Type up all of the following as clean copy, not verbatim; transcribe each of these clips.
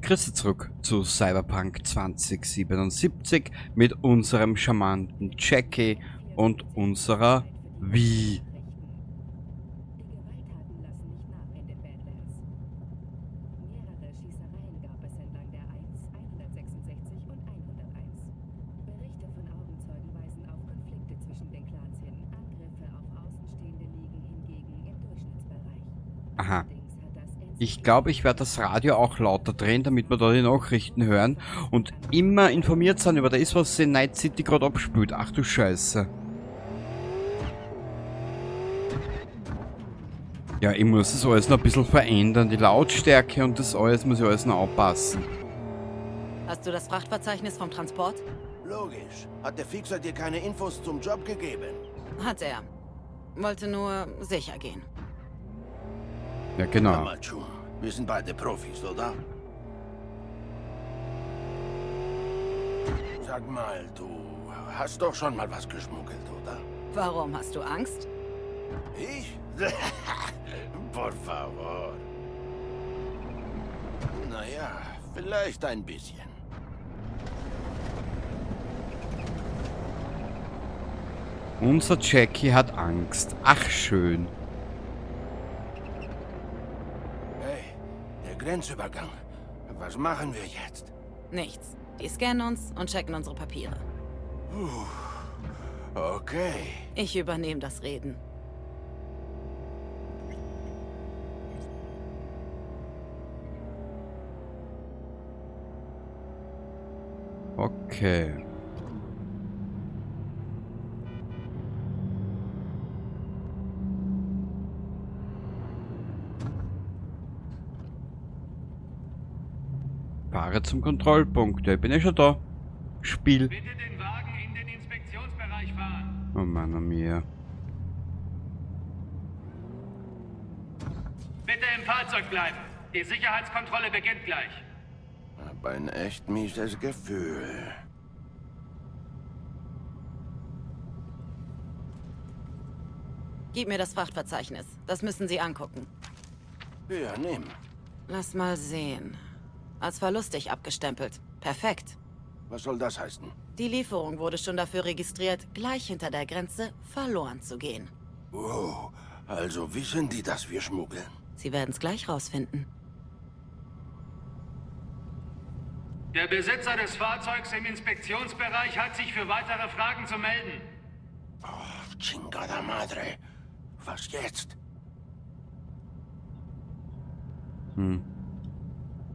Grüße zurück zu Cyberpunk 2077 mit unserem charmanten Jackie und unserer V. Aha. Ich glaube, ich werde das Radio auch lauter drehen, damit wir da die Nachrichten hören und immer informiert sind über das, was in Night City gerade abspült. Ach du Scheiße. Ja, ich muss das alles noch ein bisschen verändern. Die Lautstärke und das alles muss ich alles noch anpassen. Hast du das Frachtverzeichnis vom Transport? Logisch. Hat der Fixer dir keine Infos zum Job gegeben? Hat er. Wollte nur sicher gehen. Ja, genau. Mal, wir sind beide Profis, oder? Sag mal, du hast doch schon mal was geschmuggelt, oder? Warum? Hast du Angst? Ich? Por favor. Naja, vielleicht ein bisschen. Unser Jackie hat Angst. Ach, schön. Hey, der Grenzübergang. Was machen wir jetzt? Nichts. Die scannen uns und checken unsere Papiere. Okay. Ich übernehme das Reden. Okay. Fahre zum Kontrollpunkt. Ja, ich bin ja schon da. Spiel. Bitte den Wagen in den Inspektionsbereich fahren. Oh Mann, oh mir. Bitte im Fahrzeug bleiben. Die Sicherheitskontrolle beginnt gleich. Hab ein echt mieses Gefühl. Gib mir das Frachtverzeichnis. Das müssen sie angucken. Ja, nimm. Lass mal sehen. Als verlustig abgestempelt. Perfekt. Was soll das heißen? Die Lieferung wurde schon dafür registriert, gleich hinter der Grenze verloren zu gehen. Wow, also wissen die, dass wir schmuggeln? Sie werden es gleich rausfinden. Der Besitzer des Fahrzeugs im Inspektionsbereich hat sich für weitere Fragen zu melden. Oh, chingada madre. Was jetzt? Hm.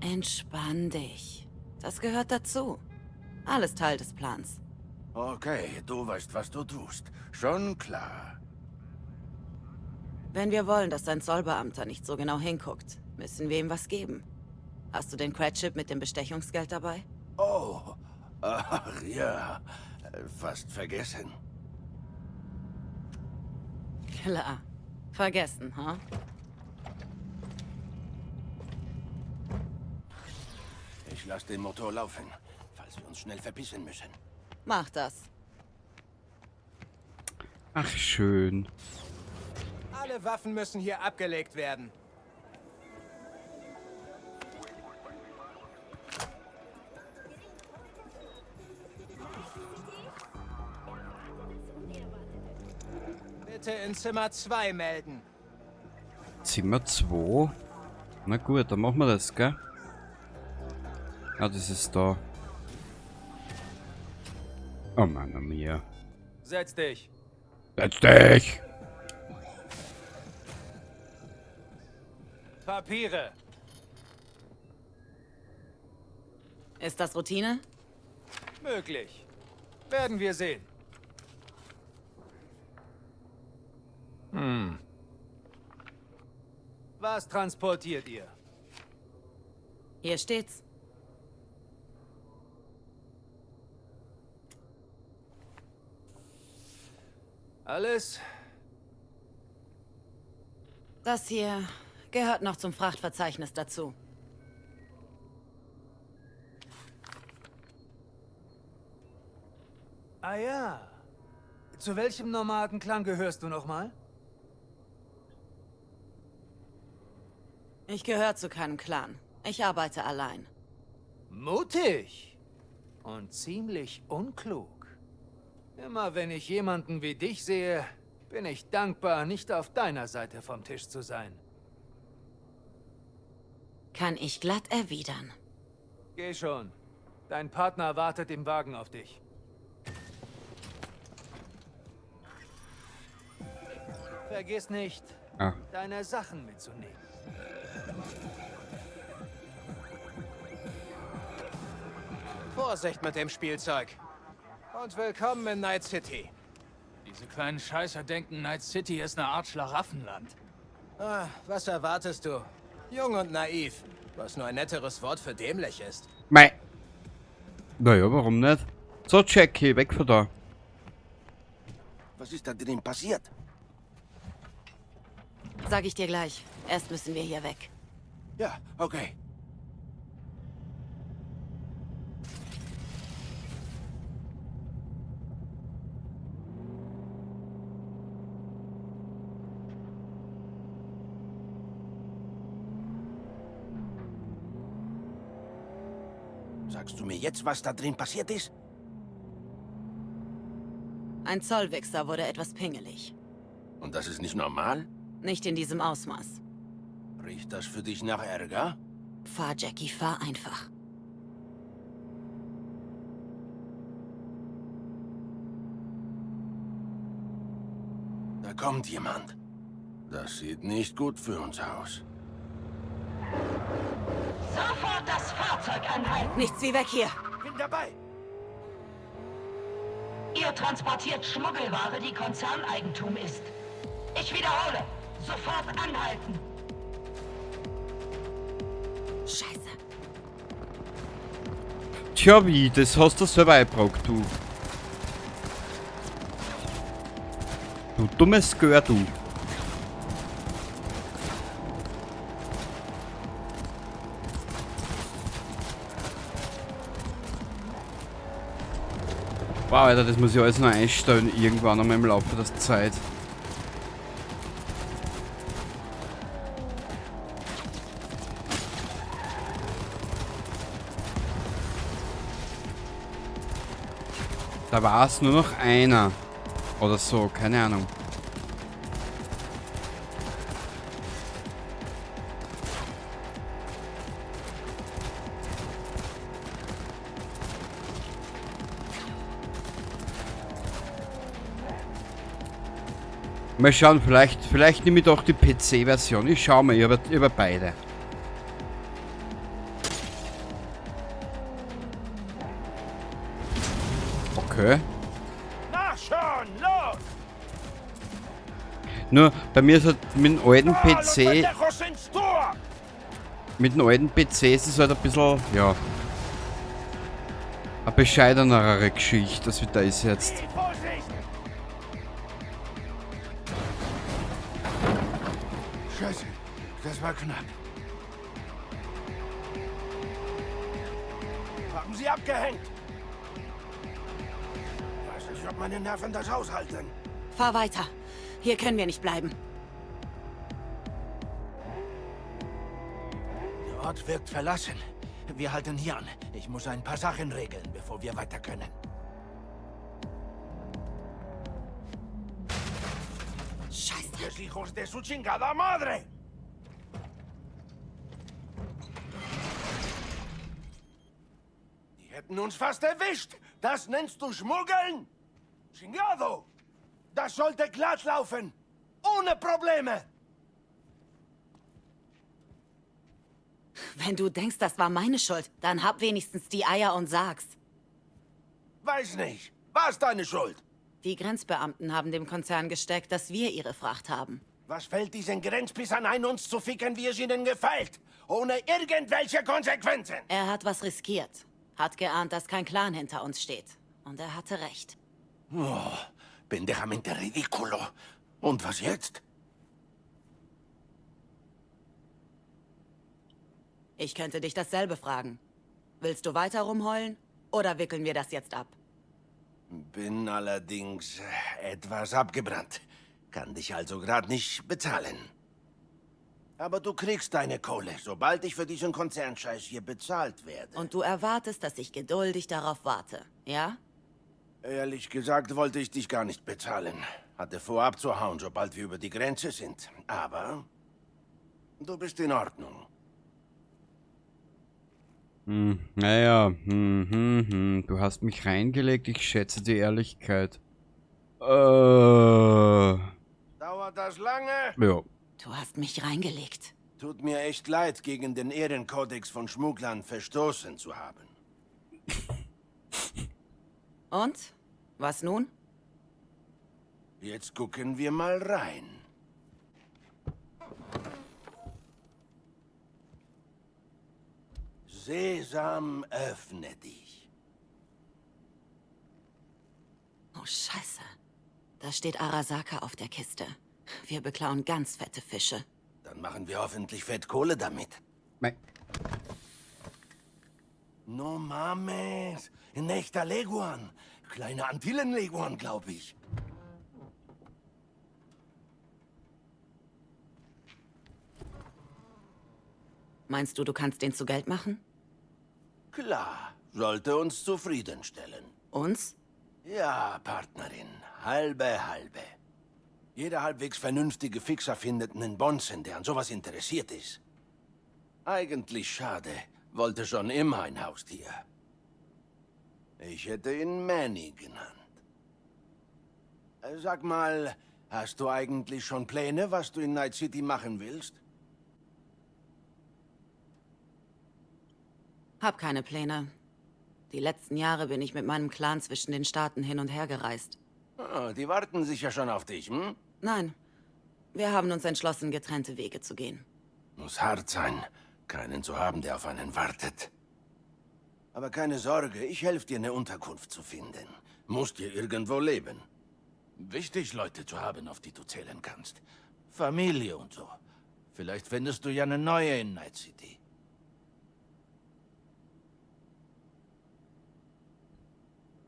Entspann dich. Das gehört dazu. Alles Teil des Plans. Okay, du weißt, was du tust. Schon klar. Wenn wir wollen, dass dein Zollbeamter nicht so genau hinguckt, müssen wir ihm was geben. Hast du den Credchip mit dem Bestechungsgeld dabei? Oh, ach ja. Fast vergessen. Klar. Vergessen, ha? Ich lasse den Motor laufen, falls wir uns schnell verpissen müssen. Mach das. Ach, schön. Alle Waffen müssen hier abgelegt werden. Bitte in Zimmer 2 melden. Zimmer 2? Na gut, dann machen wir das, gell? Ah, das ist da. Oh Mann, oh mir. Setz dich. Setz dich! Papiere. Ist das Routine? Möglich. Werden wir sehen. Hm. Was transportiert ihr? Hier steht's. Alles? Das hier gehört noch zum Frachtverzeichnis dazu. Ah ja. Zu welchem Nomadenclan gehörst du nochmal? Ich gehöre zu keinem Clan. Ich arbeite allein. Mutig und ziemlich unklug. Immer wenn ich jemanden wie dich sehe, bin ich dankbar, nicht auf deiner Seite vom Tisch zu sein. Kann ich glatt erwidern. Geh schon. Dein Partner wartet im Wagen auf dich. Vergiss nicht, deine Sachen mitzunehmen. Vorsicht mit dem Spielzeug. Und willkommen in Night City. Diese kleinen Scheißer denken, Night City ist eine Art Schlaraffenland. Ah, was erwartest du? Jung und naiv, was nur ein netteres Wort für dämlich ist. Mei. Naja, warum nicht? So, Jackie, weg von da. Was ist da drin passiert? Sag ich dir gleich. Erst müssen wir hier weg. Ja, okay. Sagst du mir jetzt, was da drin passiert ist? Ein Zollwichser wurde etwas pingelig. Und das ist nicht normal? Nicht in diesem Ausmaß. Riecht das für dich nach Ärger? Fahr, Jackie, fahr einfach. Da kommt jemand. Das sieht nicht gut für uns aus. Sofort das Fahrzeug anhalten! Nichts wie weg hier. Bin dabei. Ihr transportiert Schmuggelware, die Konzerneigentum ist. Ich wiederhole, sofort anhalten! Scheiße. Tja, wie? Das hast du selber eingebrockt, du. Du dummes Gör, du. Wow, Alter, das muss ich alles noch einstellen, irgendwann einmal im Laufe der Zeit. Da war es nur noch einer. Oder so, keine Ahnung. Mal schauen, vielleicht nehme ich doch die PC-Version. Ich schau mal über beide. Okay. Na schon, los! Nur, bei mir ist halt mit dem alten PC... Mit dem alten PC ist es halt ein bisschen, ja... Eine bescheidenere Geschichte, als wie da ist jetzt. Scheiße, das war knapp. Haben Sie abgehängt? Weiß nicht, ob meine Nerven das aushalten. Fahr weiter. Hier können wir nicht bleiben. Der Ort wirkt verlassen. Wir halten hier an. Ich muss ein paar Sachen regeln, bevor wir weiter können. Scheiße. Hijos de su chingada madre! Die hätten uns fast erwischt. Das nennst du Schmuggeln? Chingado! Das sollte glatt laufen. Ohne Probleme. Wenn du denkst, das war meine Schuld, dann hab wenigstens die Eier und sag's. Weiß nicht. War's deine Schuld? Die Grenzbeamten haben dem Konzern gesteckt, dass wir ihre Fracht haben. Was fällt diesen Grenzpissern ein, uns zu ficken, wie es ihnen gefällt? Ohne irgendwelche Konsequenzen! Er hat was riskiert. Hat geahnt, dass kein Clan hinter uns steht. Und er hatte recht. Oh, pendejamente ridículo. Und was jetzt? Ich könnte dich dasselbe fragen. Willst du weiter rumheulen? Oder wickeln wir das jetzt ab? Bin allerdings etwas abgebrannt. Kann dich also gerade nicht bezahlen. Aber du kriegst deine Kohle, sobald ich für diesen Konzernscheiß hier bezahlt werde. Und du erwartest, dass ich geduldig darauf warte, ja? Ehrlich gesagt wollte ich dich gar nicht bezahlen. Hatte vor, abzuhauen, sobald wir über die Grenze sind. Aber du bist in Ordnung. Naja, Du hast mich reingelegt, ich schätze die Ehrlichkeit. Dauert das lange? Ja. Du hast mich reingelegt. Tut mir echt leid, gegen den Ehrenkodex von Schmugglern verstoßen zu haben. Und? Was nun? Jetzt gucken wir mal rein. Sesam, öffne dich. Oh, Scheiße. Da steht Arasaka auf der Kiste. Wir beklauen ganz fette Fische. Dann machen wir hoffentlich fett Kohle damit. Nein. No mames. Ein echter Leguan. Kleiner Antillen-Leguan, glaube ich. Meinst du, du kannst den zu Geld machen? Klar, sollte uns zufriedenstellen. Uns? Ja, Partnerin. Halbe, halbe. Jeder halbwegs vernünftige Fixer findet einen Bonzen, der an sowas interessiert ist. Eigentlich schade. Wollte schon immer ein Haustier. Ich hätte ihn Manny genannt. Sag mal, hast du eigentlich schon Pläne, was du in Night City machen willst? Hab keine Pläne. Die letzten Jahre bin ich mit meinem Clan zwischen den Staaten hin und her gereist. Ah, die warten sicher schon auf dich, hm? Nein. Wir haben uns entschlossen, getrennte Wege zu gehen. Muss hart sein, keinen zu haben, der auf einen wartet. Aber keine Sorge, ich helfe dir, eine Unterkunft zu finden. Musst dir irgendwo leben. Wichtig, Leute zu haben, auf die du zählen kannst. Familie und so. Vielleicht findest du ja eine neue in Night City.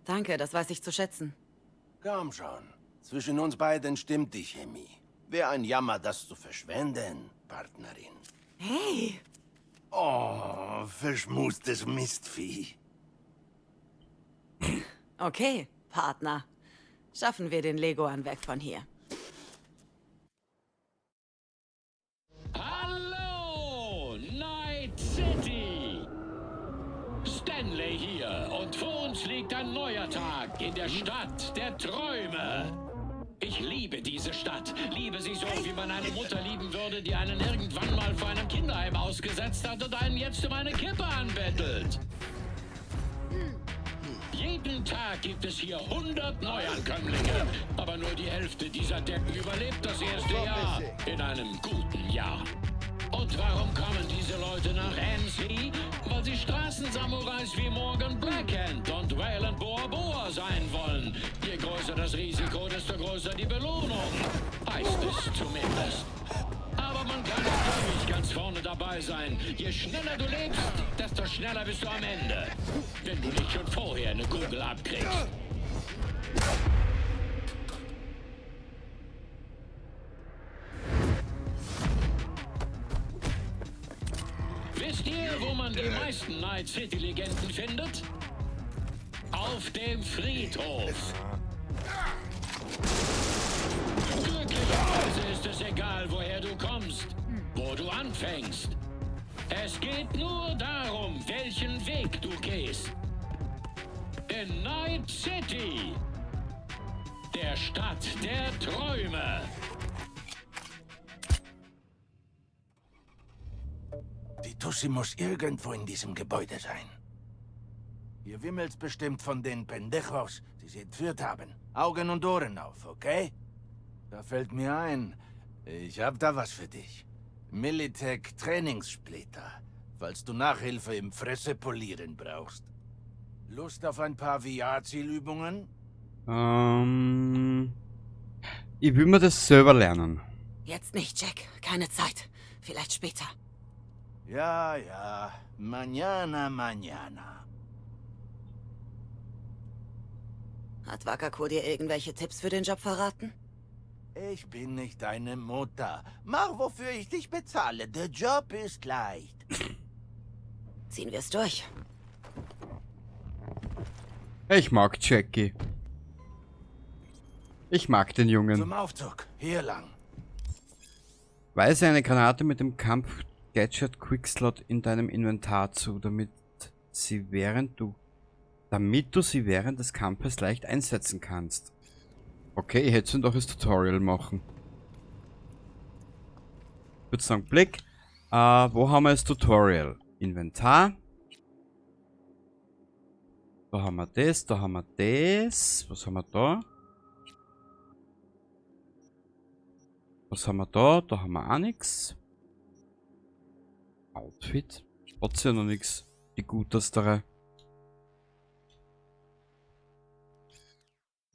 Danke, das weiß ich zu schätzen. Komm schon. Zwischen uns beiden stimmt die Chemie. Wär ein Jammer, das zu verschwenden, Partnerin. Hey! Oh, verschmustes Mistvieh. Okay, Partner. Schaffen wir den Leguan weg von hier. Hallo, Night City! Stanley hier und vor uns liegt ein neuer Tag in der Stadt der Träume. Ich liebe diese Stadt, liebe sie so, wie man eine Mutter lieben würde, die einen irgendwann mal vor einem Kinderheim ausgesetzt hat und einen jetzt um eine Kippe anbettelt. Jeden Tag gibt es hier 100 Neuankömmlinge, aber nur die Hälfte dieser Deppen überlebt das erste Jahr in einem guten Jahr. Und warum kommen diese Leute nach NC? Weil sie Straßensamurais wie Morgan Blackhand und Wayland Boa Boa sein wollen. Je größer das Risiko, desto größer die Belohnung. Heißt es zumindest. Aber man kann natürlich ganz vorne dabei sein. Je schneller du lebst, desto schneller bist du am Ende. Wenn du nicht schon vorher eine Kugel abkriegst. Wisst ihr, wo man die meisten Night City-Legenden findet? Auf dem Friedhof. Glücklicherweise ist es egal, woher du kommst, wo du anfängst. Es geht nur darum, welchen Weg du gehst. In Night City, der Stadt der Träume. Die Tussi muss irgendwo in diesem Gebäude sein. Hier wimmelt's bestimmt von den Pendejos, die sie entführt haben. Augen und Ohren auf, okay? Da fällt mir ein, ich hab da was für dich. Militech Trainingssplitter, falls du Nachhilfe im Fressepolieren brauchst. Lust auf ein paar VR-Zielübungen? Ich will mir das selber lernen. Jetzt nicht, Jack. Keine Zeit. Vielleicht später. Ja, ja. Mañana, mañana. Hat Wakako dir irgendwelche Tipps für den Job verraten? Ich bin nicht deine Mutter. Mach, wofür ich dich bezahle. Der Job ist leicht. Ziehen wir es durch. Ich mag Jackie. Ich mag den Jungen. Zum Aufzug. Hier lang. Weise eine Granate mit dem Kampf-Gadget Quickslot in deinem Inventar zu, damit du sie während des Kampfes leicht einsetzen kannst. Okay, ich hätte schon doch das Tutorial machen. Ich würde sagen, Blick. Wo haben wir das Tutorial? Inventar. Da haben wir das, da haben wir das. Was haben wir da? Was haben wir da? Da haben wir auch nix. Outfit. Hat's ja noch nix. Die gutestere.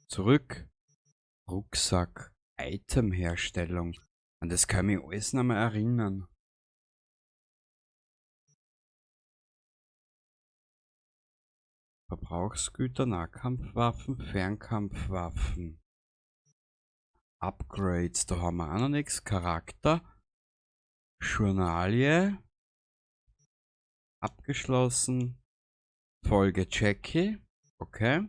Zurück. Rucksack. Itemherstellung. An das kann ich mich alles noch mal erinnern. Verbrauchsgüter, Nahkampfwaffen, Fernkampfwaffen. Upgrades, da haben wir auch noch nichts. Charakter. Journalie. Abgeschlossen. Folge Jackie. Okay.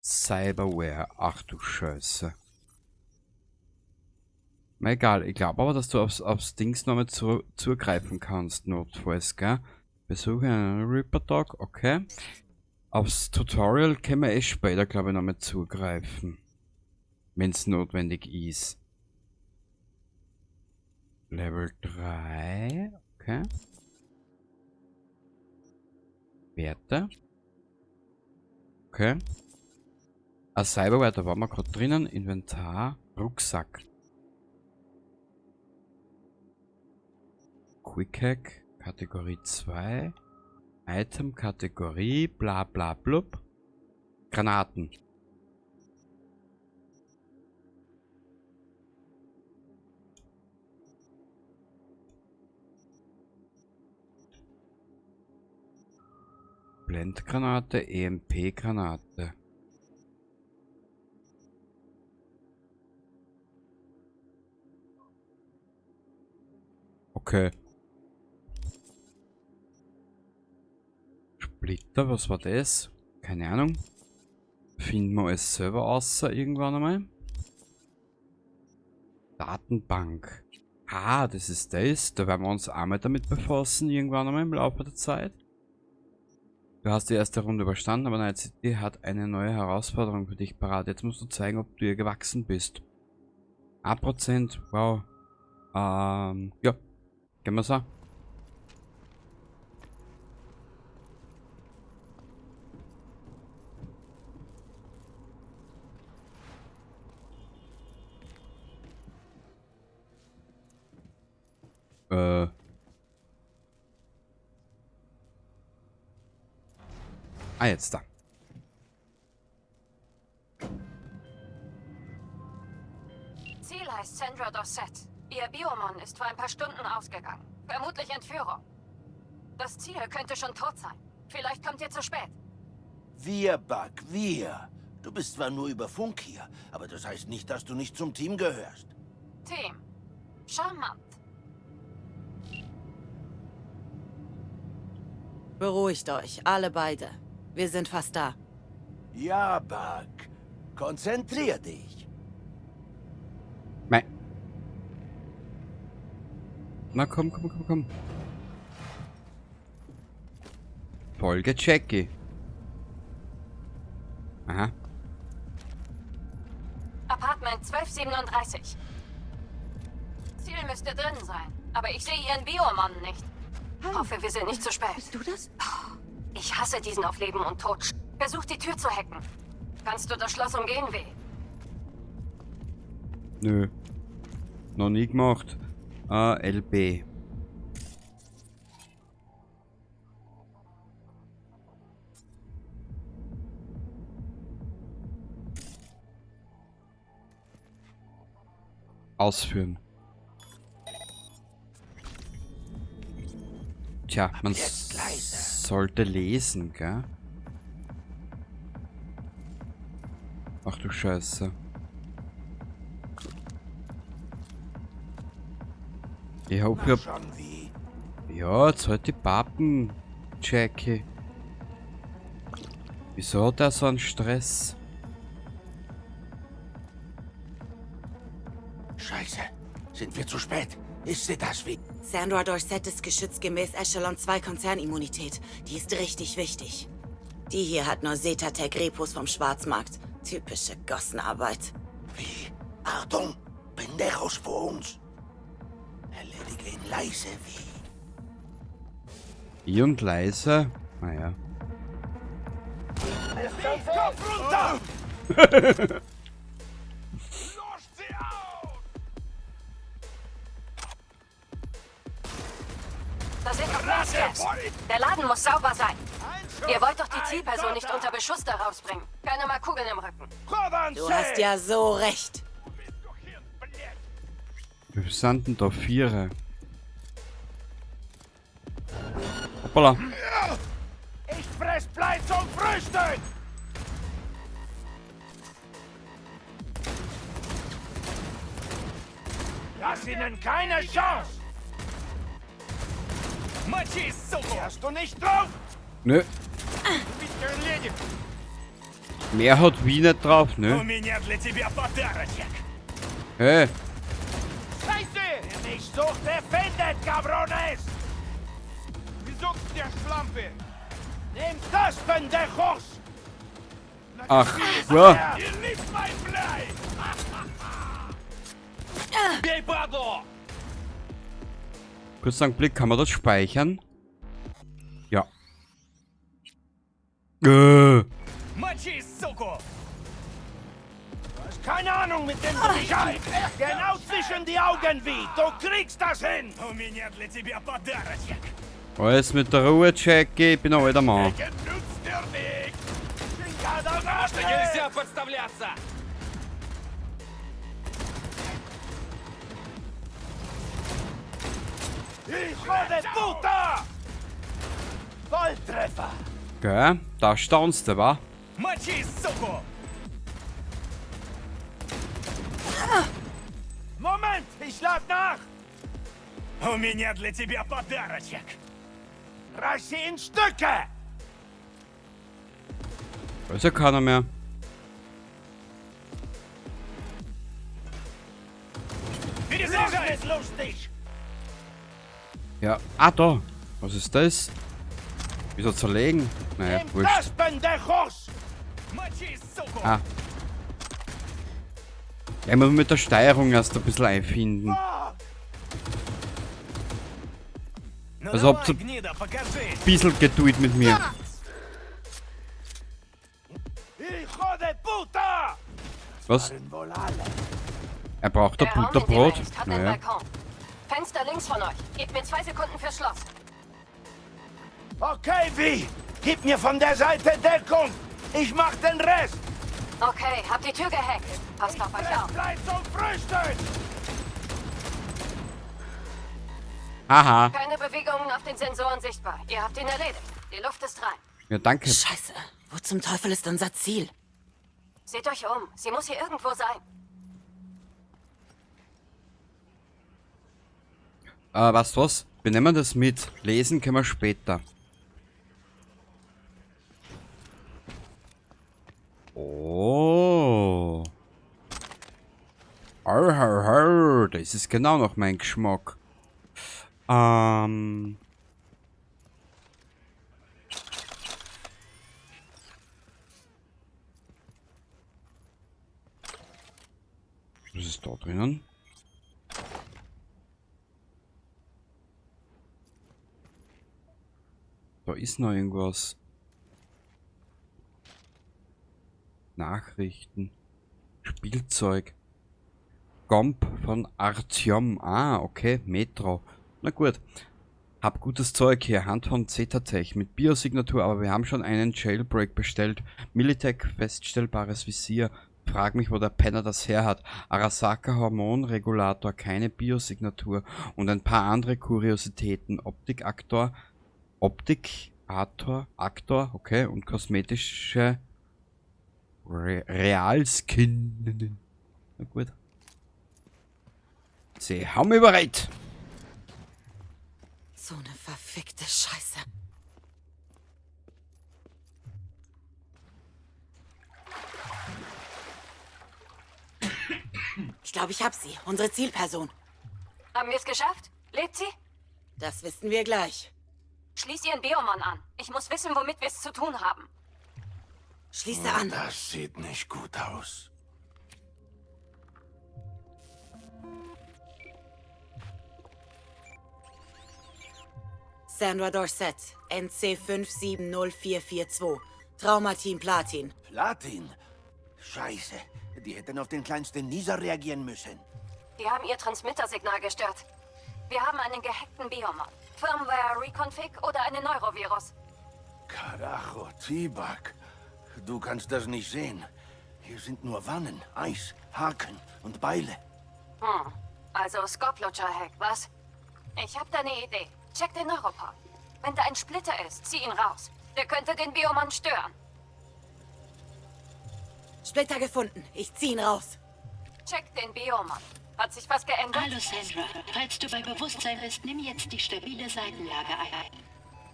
Cyberware. Ach du Scheiße. Na egal, ich glaub aber, dass du aufs Dings nochmal zugreifen kannst, notfalls, gell? Besuche einen Reaper Dog, okay. Aufs Tutorial können wir eh später, glaub ich, nochmal zugreifen. Wenn's notwendig ist. Level 3, okay. Werte. Okay. Ah, Cyberware, da waren wir grad drinnen. Inventar, Rucksack. Quick Hack, Kategorie 2. Item, Kategorie, bla bla blub. Granaten. Blendgranate, E M P-Granate. Okay. Splitter, was war das? Keine Ahnung. Finden wir alles selber außer irgendwann einmal. Datenbank. Ah, das ist das. Da werden wir uns einmal damit befassen, irgendwann einmal im Laufe der Zeit. Du hast die erste Runde überstanden, aber Night City hat eine neue Herausforderung für dich parat. Jetzt musst du zeigen, ob du ihr gewachsen bist. 1%, wow. Ja. Gehen wir so. Ah, jetzt da. Ziel heißt Sandra Dorsett. Ihr Biomon ist vor ein paar Stunden ausgegangen. Vermutlich Entführung. Das Ziel könnte schon tot sein. Vielleicht kommt ihr zu spät. Wir, Buck, wir. Du bist zwar nur über Funk hier, aber das heißt nicht, dass du nicht zum Team gehörst. Team. Charmant. Beruhigt euch, alle beide. Wir sind fast da. Ja, Buck. Konzentrier dich. Nein. Na komm, komm, komm, komm. Folge Jackie. Aha. Apartment 1237. Ziel müsste drin sein, aber ich sehe ihren Biomon nicht. Hallo. Hoffe, wir sind nicht zu spät. Bist du das? Oh, ich hasse diesen auf Leben und Tod. Versuch, die Tür zu hacken. Kannst du das Schloss umgehen, W? Nö. Noch nie gemacht. LB. Ausführen. Tja, Ab man jetzt leise. sollte lesen, gell? Ach du Scheiße. Ich hoffe, Mach schon, wie. Ja, jetzt halt die Pappen, Jackie. Wieso hat er so einen Stress? Scheiße. Sind wir zu spät? Ist sie das wie? Sandra Dorset ist geschützt gemäß Echelon 2 Konzernimmunität. Die ist richtig wichtig. Die hier hat nur Zetatech Repos vom Schwarzmarkt. Typische Gossenarbeit. Wie? Achtung! Pendejos vor uns! Erledige ihn leise, wie. Ich und leise? Naja. Kopf runter! Da sind noch mehr Scavs. Der Laden muss sauber sein. Ihr wollt doch die Zielperson nicht unter Beschuss da rausbringen. Keine mal Kugeln im Rücken. Du hast ja so recht. Wie sind denn da Viere? Hoppala. Ich fress Blei zum Frühstück! Lass ihnen keine Chance! Hast du nicht drauf? Nö. Mehr hat Wie nicht drauf, ne? Hey. Scheiße! Wer mich sucht, der findet, Cabrones! Nehmt das, Pendejos! Ach, ja. Ihr liebt mein Blei! Kurz einen Blick, kann man das speichern? Ja. Du hast keine Ahnung mit dem Scheiß! Genau zwischen die Augen wie! Du kriegst das hin! Alles mit der Ruhe, Jackie, ich bin ein alter Mann. Hijo de puta! Volltreffer! Gell? Da staunst du, wa? Moment, ich lad nach! У меня для тебя подарочек. Reiß sie in Stücke! Da ist ja keiner mehr. Перезаряжай! Los, lustig! Ja, ah da. Was ist das? Wieso zerlegen? Naja, Nehmt wurscht. das, Pendejos! Мочи, суку! Ah. Ja, ich muss mit der Steuerung erst ein bisschen einfinden. Fuck! Ну Also давай, habt ihr гнида, покажи! ein bisschen Geduld mit mir. Hijo de puta! Was? Waren wohl alle. Er braucht ein Der Raum, in dem Butterbrot? er ist, hat einen Naja. Balkon. Fenster links von euch. Gebt mir 2 Sekunden fürs Schloss. Okay, wie? Gib mir von der Seite Deckung! Ich mach den Rest! Okay, hab die Tür gehackt. Passt auf euch auf. Blei zum Frühstück! Haha. Keine Bewegungen auf den Sensoren sichtbar. Ihr habt ihn erledigt. Die Luft ist rein. Ja, danke. Scheiße. Wo zum Teufel ist unser Ziel? Seht euch um. Sie muss hier irgendwo sein. Weißt du was? Wir nehmen das mit. Lesen können wir später. Oh. Arr, arr, arr. Das ist genau noch mein Geschmack. Was ist da drinnen? Da ist noch irgendwas. Nachrichten. Spielzeug. Gomp von Artyom. Ah, okay. Metro. Na gut. Hab gutes Zeug hier. Hand von Zetatech mit Biosignatur, aber wir haben schon einen Jailbreak bestellt. Militech, feststellbares Visier. Frag mich, wo der Penner das her hat. Arasaka Hormonregulator, keine Biosignatur und ein paar andere Kuriositäten. Optikaktor, Optik, Aktor, okay, und kosmetische Realskin. Na gut. Sie haben mich bereit. So eine verfickte Scheiße. Ich glaube, ich hab sie. Unsere Zielperson. Haben wir es geschafft? Lebt sie? Das wissen wir gleich. Schließ ihren Biomon an. Ich muss wissen, womit wir es zu tun haben. Schließe an. Das sieht nicht gut aus. Sandra Dorset, NC 570442. Traumateam Platin. Platin? Scheiße. Die hätten auf den kleinsten Nieser reagieren müssen. Die haben ihr Transmittersignal gestört. Wir haben einen gehackten Biomon. Firmware Reconfig oder einen Neurovirus. Carajo, T-Bug. Du kannst das nicht sehen. Hier sind nur Wannen, Eis, Haken und Beile. Also Skoplutscher-Hack, was? Ich hab da eine Idee. Check den Neuropod. Wenn da ein Splitter ist, zieh ihn raus. Der könnte den Biomon stören. Splitter gefunden. Ich zieh ihn raus. Check den Biomon. Hat sich was geändert? Hallo Sandra, falls du bei Bewusstsein bist, nimm jetzt die stabile Seitenlage ein.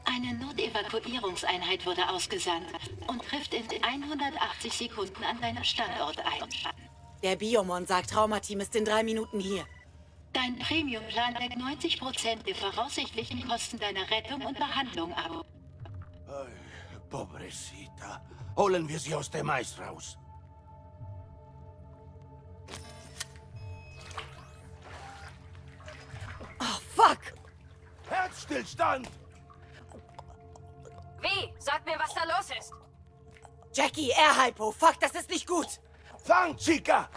Eine Notevakuierungseinheit wurde ausgesandt und trifft in 180 Sekunden an deinem Standort ein. Der Biomon sagt, Traumateam ist in 3 Minuten hier. Dein Premiumplan deckt 90% der voraussichtlichen Kosten deiner Rettung und Behandlung ab. Ay, pobrecita. Holen wir sie aus dem Eis raus. Oh, fuck! Herzstillstand! Wie? Sag mir, was da los ist. Jackie, Air-Hypo. Fuck, das ist nicht gut. Fang, Chica!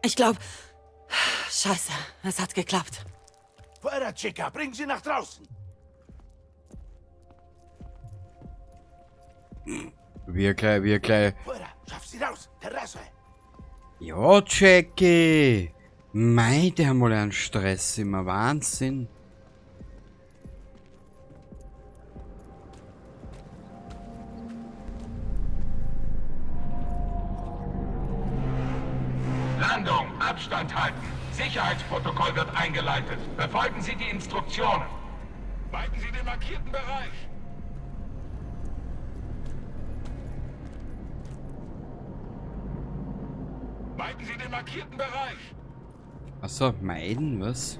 Ich glaube... Scheiße, es hat geklappt. Fuera, Chica, bring sie nach draußen. Wir gleich. Fuera, schaff sie raus. Terrasse. Ja, Jackie. Mei, die haben alle einen Stress immer. Wahnsinn. Landung, Abstand halten. Sicherheitsprotokoll wird eingeleitet. Befolgen Sie die Instruktionen. Weiten Sie den markierten Bereich. Weiten Sie den markierten Bereich. Achso, meiden, was?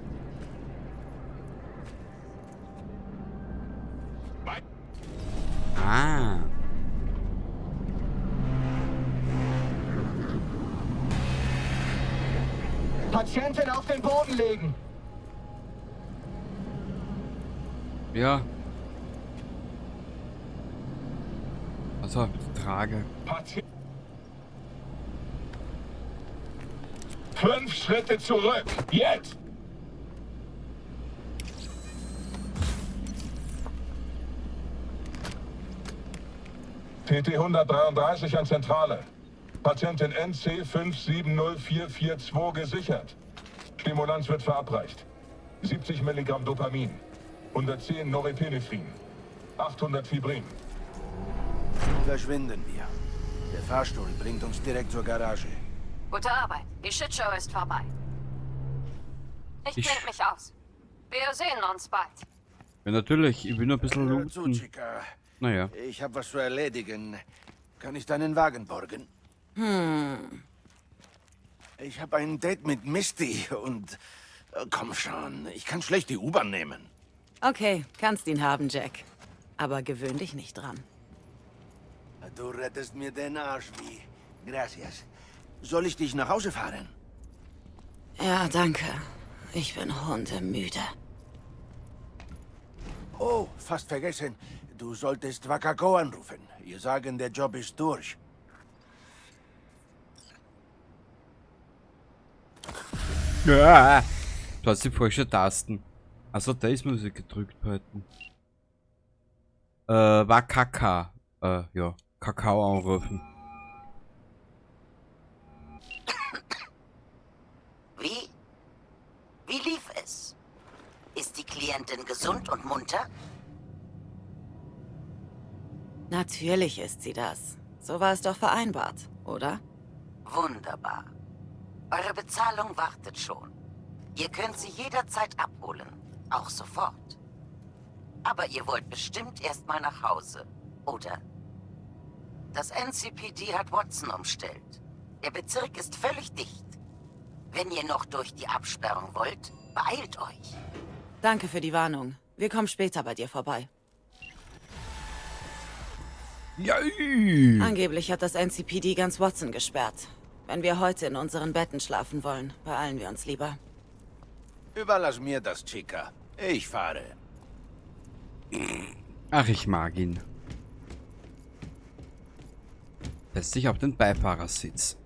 Ah. Patientin auf den Boden legen! Ja. Also, Trage. Patient. 5 Schritte zurück! Jetzt! TT 133 an Zentrale. Patientin NC 570442 gesichert. Stimulanz wird verabreicht. 70 Milligramm Dopamin, 110 Norepinephrine, 800 Fibrin. Verschwinden wir. Der Fahrstuhl bringt uns direkt zur Garage. Gute Arbeit. Die Shitshow ist vorbei. Ich klinge mich aus. Wir sehen uns bald. Ja, natürlich. Ich will nur ein bisschen looten. Chica. Naja. Ich habe was zu erledigen. Kann ich deinen Wagen borgen? Ich habe ein Date mit Misty und... Komm schon, ich kann schlecht die U-Bahn nehmen. Okay, kannst ihn haben, Jack. Aber gewöhn dich nicht dran. Du rettest mir den Arsch, wie. Gracias. Soll ich dich nach Hause fahren? Ja, danke. Ich bin hundemüde. Oh, fast vergessen. Du solltest Wakako anrufen. Ihr sagen, der Job ist durch. Ja. Du hast die falsche Tasten. Also da ist Musik gedrückt halten. Wakaka. Ja. Kakao anrufen. Wie? Wie lief es? Ist die Klientin gesund und munter? Natürlich ist sie das. So war es doch vereinbart, oder? Wunderbar. Eure Bezahlung wartet schon. Ihr könnt sie jederzeit abholen, auch sofort. Aber ihr wollt bestimmt erstmal nach Hause, oder? Das NCPD hat Watson umstellt. Der Bezirk ist völlig dicht. Wenn ihr noch durch die Absperrung wollt, beeilt euch. Danke für die Warnung. Wir kommen später bei dir vorbei. Ja. Angeblich hat das NCPD ganz Watson gesperrt. Wenn wir heute in unseren Betten schlafen wollen, beeilen wir uns lieber. Überlass mir das, Chica. Ich fahre. Ach, ich mag ihn. Setzt sich auf den Beifahrersitz.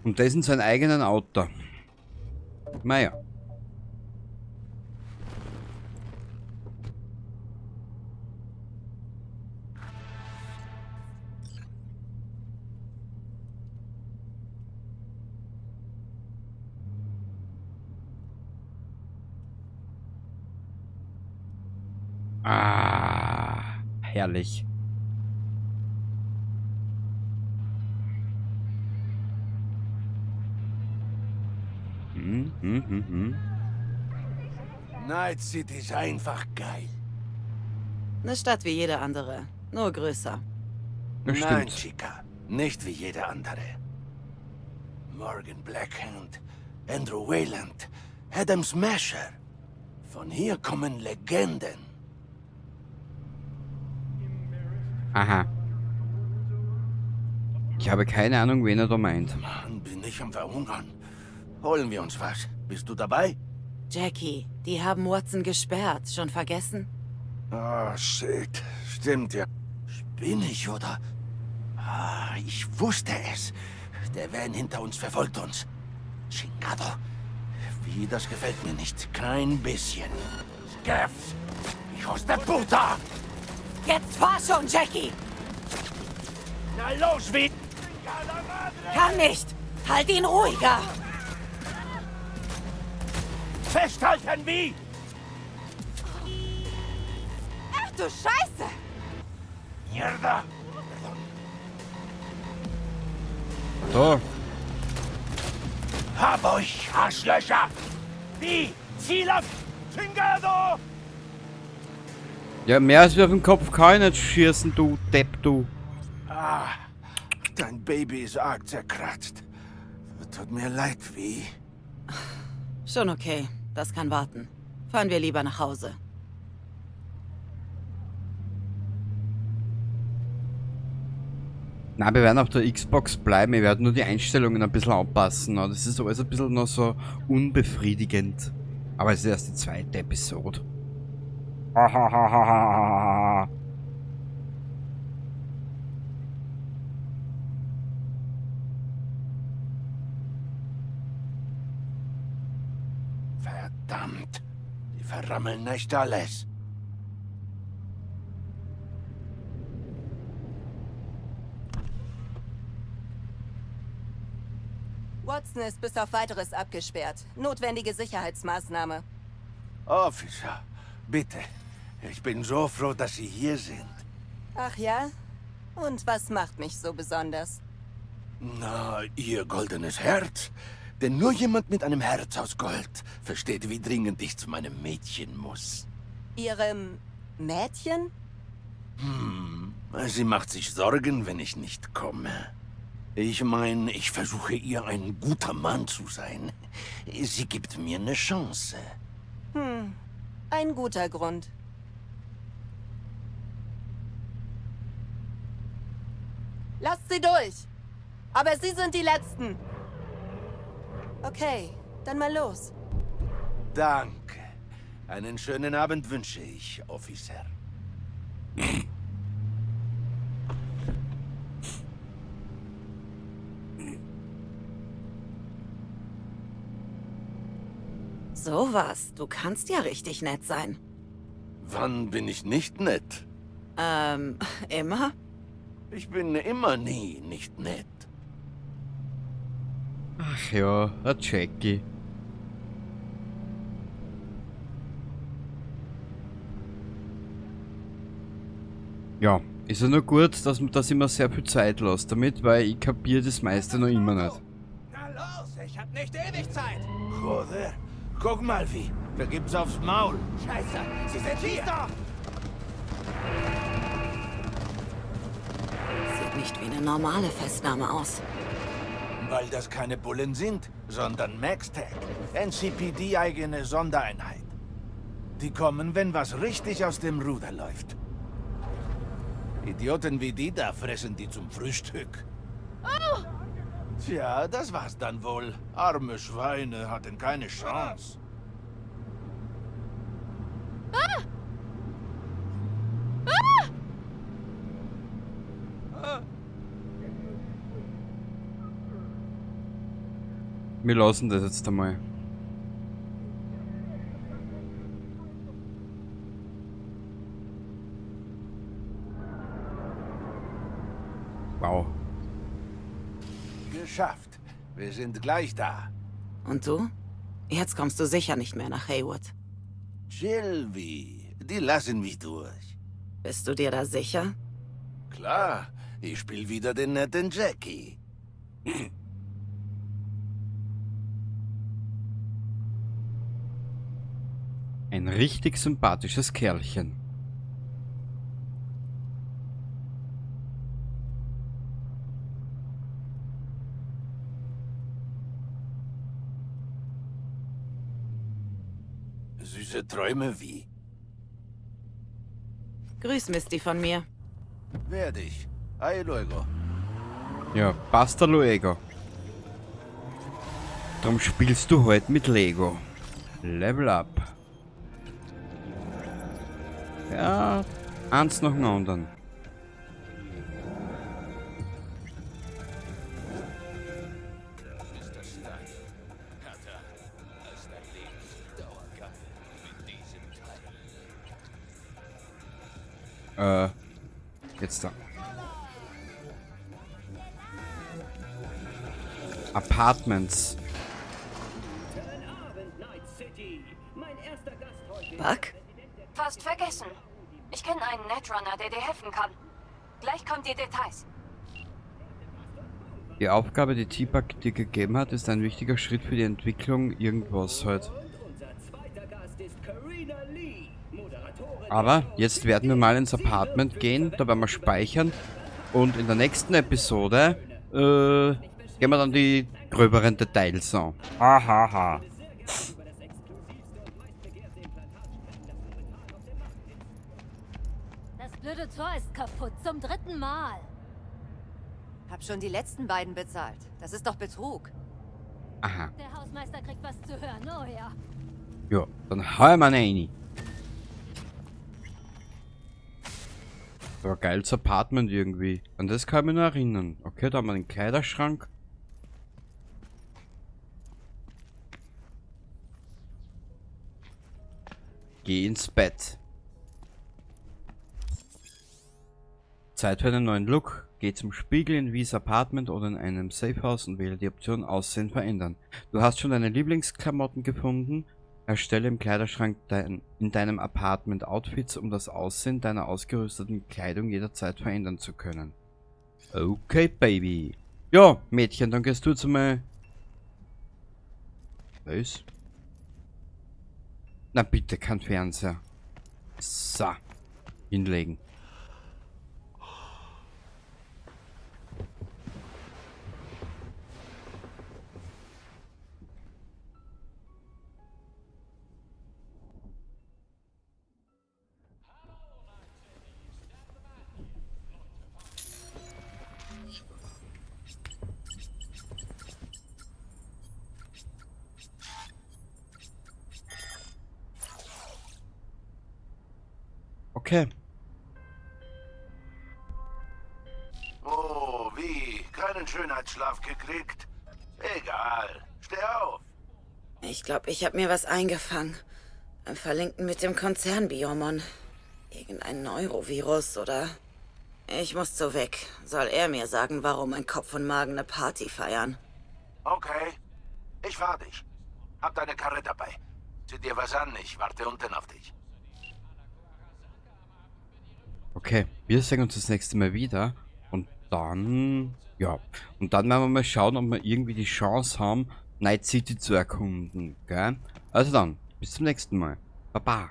Und das in seinem eigenen Auto. Naja. Ah, herrlich. Night City ist einfach geil. Eine Stadt wie jede andere, nur größer. Das Nein, stimmt. Chica, nicht wie jede andere. Morgan Blackhand, Andrew Wayland, Adam Smasher. Von hier kommen Legenden. Aha. Ich habe keine Ahnung, wen er da meint. Mann, bin ich am Verhungern. Holen wir uns was. Bist du dabei? Jackie, die haben Watson gesperrt. Schon vergessen? Ah, shit. Stimmt ja. Spinn ich, oder? Ah, ich wusste es. Der Van hinter uns verfolgt uns. Chingado. Wie, das gefällt mir nicht. Kein bisschen. Scavs! Hijos de puta! Jetzt fahr schon, Jackie! Na los, wie? Kann nicht! Halt ihn ruhiger! Festhalten, wie? Ach du Scheiße! Mierda! So. Hab euch, Arschlöcher! Wie? Ziel auf Chingado! Ja, mehr als wir auf den Kopf kann ich nicht schießen, du Depp, du. Ah, dein Baby ist arg zerkratzt. Tut mir leid, wie? Schon okay. Das kann warten. Fahren wir lieber nach Hause. Na, wir werden auf der Xbox bleiben. Ich werde nur die Einstellungen ein bisschen anpassen. Das ist alles ein bisschen noch so unbefriedigend. Aber es ist erst die zweite Episode. Verdammt. Die verrammeln echt alles. Watson ist bis auf Weiteres abgesperrt. Notwendige Sicherheitsmaßnahme. Officer, bitte. Ich bin so froh, dass Sie hier sind. Ach ja? Und was macht mich so besonders? Na, Ihr goldenes Herz. Denn nur jemand mit einem Herz aus Gold versteht, wie dringend ich zu meinem Mädchen muss. Ihrem Mädchen? Hm, sie macht sich Sorgen, wenn ich nicht komme. Ich meine, ich versuche ihr ein guter Mann zu sein. Sie gibt mir eine Chance. Hm, ein guter Grund. Lasst sie durch! Aber sie sind die Letzten! Okay, dann mal los. Danke. Einen schönen Abend wünsche ich, Officer. So was. Du kannst ja richtig nett sein. Wann bin ich nicht nett? Immer? Ich bin immer nie nicht nett. Ach ja, der Jackie. Ja, Ist ja nur gut, dass ich mir sehr viel Zeit lasse damit, weil ich kapiere das meiste noch immer nicht. Na los, ich hab nicht ewig Zeit. Joder, guck mal wie. Da gibt's aufs Maul. Scheiße, sie sind hier. Doch. Sieht nicht wie eine normale Festnahme aus. Weil das keine Bullen sind, sondern MaxTac, NCPD-eigene Sondereinheit. Die kommen, wenn was richtig aus dem Ruder läuft. Idioten wie die da fressen die zum Frühstück. Oh! Tja, das war's dann wohl. Arme Schweine hatten keine Chance. Ah! Ah! Wir lassen das jetzt einmal. Wow. Geschafft. Wir sind gleich da. Und du? Jetzt kommst du sicher nicht mehr nach Heywood. Chill, wie. Die lassen mich durch. Bist du dir da sicher? Klar. Ich spiel wieder den netten Jackie. Ein richtig sympathisches Kerlchen. Süße Träume wie. Grüß Misty von mir. Werde ich. Ahí luego. Ja, basta luego. Drum spielst du heute mit Lego. Level up. Ja, eins nach dem anderen. Jetzt da. Apartments. Buck? Fast vergessen. Ich kenne einen Netrunner, der dir helfen kann. Gleich kommen die Details. Die Aufgabe, die T-Bug dir gegeben hat, ist ein wichtiger Schritt für die Entwicklung irgendwas halt. Aber jetzt werden wir mal ins Apartment gehen, da werden wir speichern. Und in der nächsten Episode gehen wir dann die gröberen Details an. Hahaha. Das blöde Tor ist kaputt, zum 3. Mal. Hab schon die letzten beiden bezahlt. Das ist doch Betrug. Aha. Der Hausmeister kriegt was zu hören, oh ja. Ja, dann hau ich mal rein. Aber geiles Apartment irgendwie. An das kann ich mich noch erinnern. Okay, da haben wir den Kleiderschrank. Geh ins Bett. Zeit für einen neuen Look. Geh zum Spiegel in V's Apartment oder in einem Safehouse und wähle die Option Aussehen verändern. Du hast schon deine Lieblingsklamotten gefunden. Erstelle im Kleiderschrank in deinem Apartment Outfits, um das Aussehen deiner ausgerüsteten Kleidung jederzeit verändern zu können. Okay, Baby. Ja, Mädchen, dann gehst du jetzt mal... Was? Na bitte, kein Fernseher. So. Hinlegen. Okay. Oh, wie? Keinen Schönheitsschlaf gekriegt? Egal. Steh auf. Ich glaub, ich hab mir was eingefangen. Beim Verlinken mit dem Konzern-Biomon. Irgendein Neurovirus oder... Ich muss zu Vic. Soll er mir sagen, warum mein Kopf und Magen eine Party feiern? Okay. Ich fahr dich. Hab deine Karre dabei. Zieh dir was an, ich warte unten auf dich. Okay, wir sehen uns das nächste Mal wieder. Und dann, ja, und dann werden wir mal schauen, ob wir irgendwie die Chance haben, Night City zu erkunden, gell? Also dann, bis zum nächsten Mal. Baba.